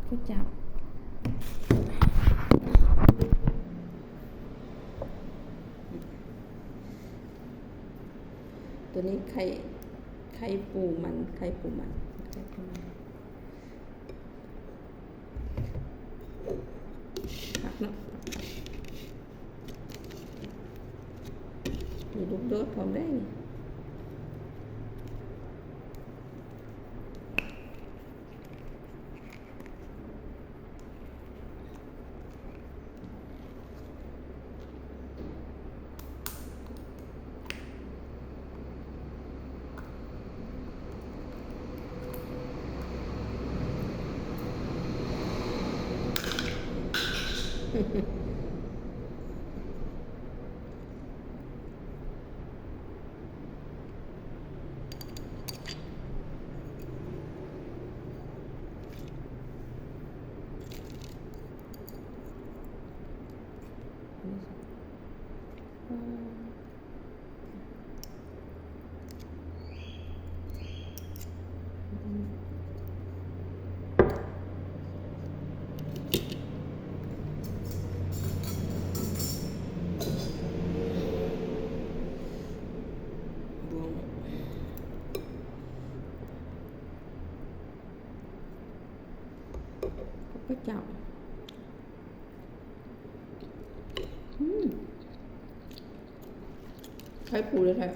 ເຂົ້າເຈົ້າ. ຕົວນີ້ໄຂ່ ໄຂ່ປູມັນ ໄຂ່ປູມັນ ໄຂ່ປູມັນ ຄັກເນາະ. ມີລູກໂດດພ້ອມເດ້. ພະເຈົ້າ. ອືມ ໄຂ່ປູແທ້ໆ.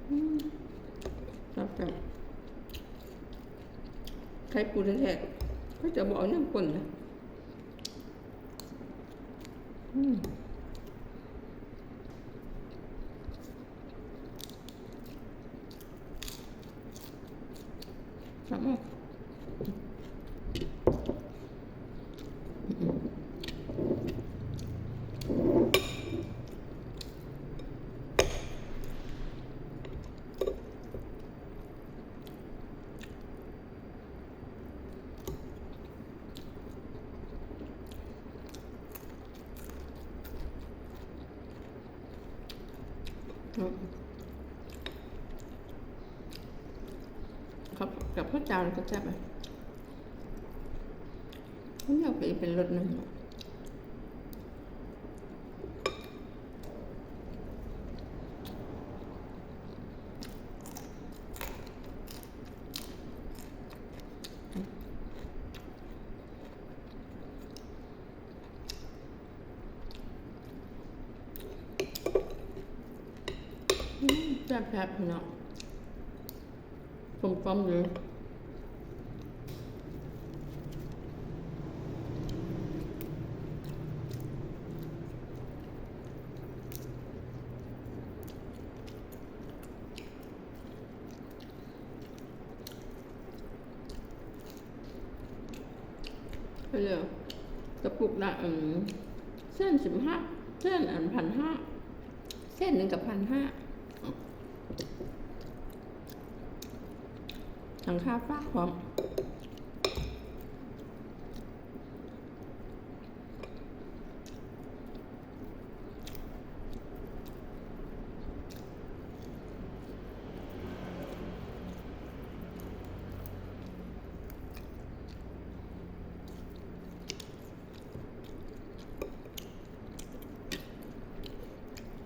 ອືມ ແຊບໆ. ໄຂ່ປູແທ້ໆ ເຂົາເຈົ້າບໍ່ເອົາຫຍັງປົນນະ. ອືມ ແຊບມາກ. ອືມ ກັບ ກັບເຂົ້າເຈົ້ານີ້ກໍແຊບເດ ມັນກໍເປັນ ເປັນລົດໜຶ່ງ. ອືມ ແຊບໆ ພີ່ນ້ອງ ກົມກ່ອມດີ. ເລີຍ ກະປຸກລະ ອັນ ແສນສິບຫ້າ ແສນ ອັນ ພັນຫ້າ ແສນໜຶ່ງກັບພັນຫ້າ ທັງຄ່າຝາກພ້ອມ.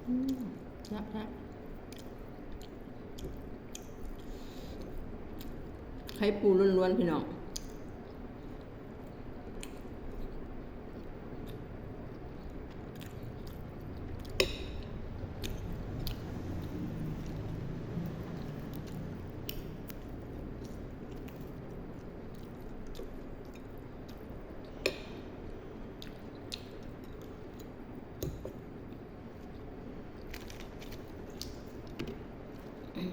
ອືມ ແຊບໆ ໄຂ່ປູລ້ວນໆ ພີ່ນ້ອງ. ອືມ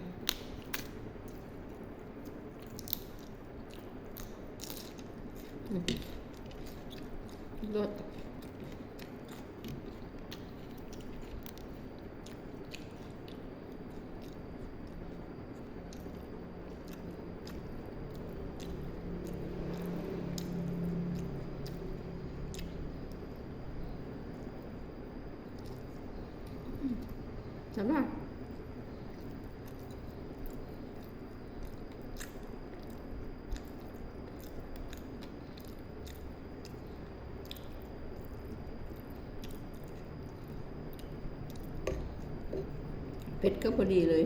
ສຳລັບ ເຜັດກໍພໍດີເລີຍ.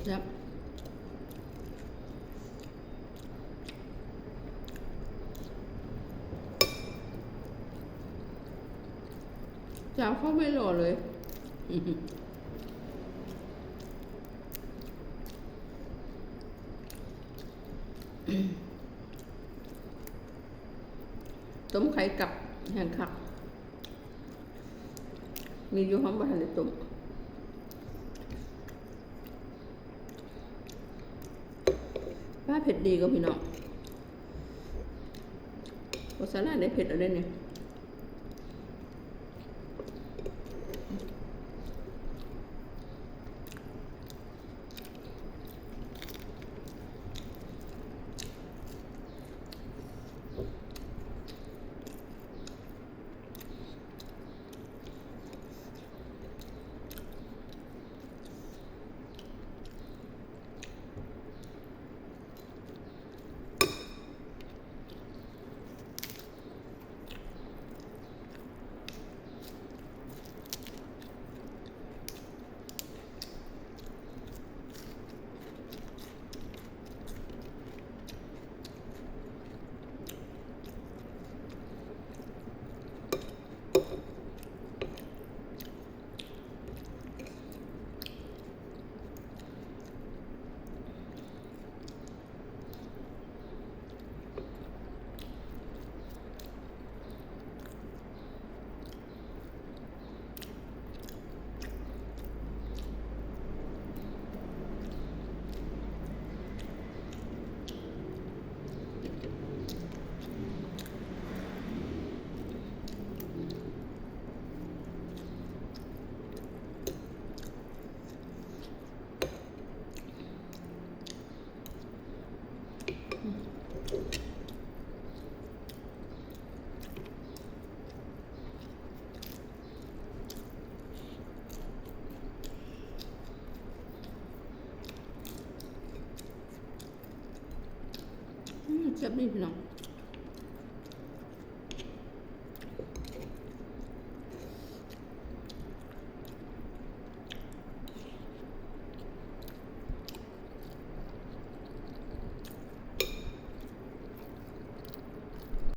ແຊບ ຈາວເຂົ້າໄມ່ຫຼໍ່ເລີຍ. ຕົ້ມໄຂ່ກັບແຮງຄັກ ມີຢູ່ ເຮົາບໍ່ທັນໄດ້ຕົ້ມ. ປາເຜັດດີກໍພີ່ນ້ອງ ບໍ່ສາລາຍໄດ້ເຜັດເອົາເດ້ນີ້. ອືມ ແຊບດີພີ່ນ້ອງ.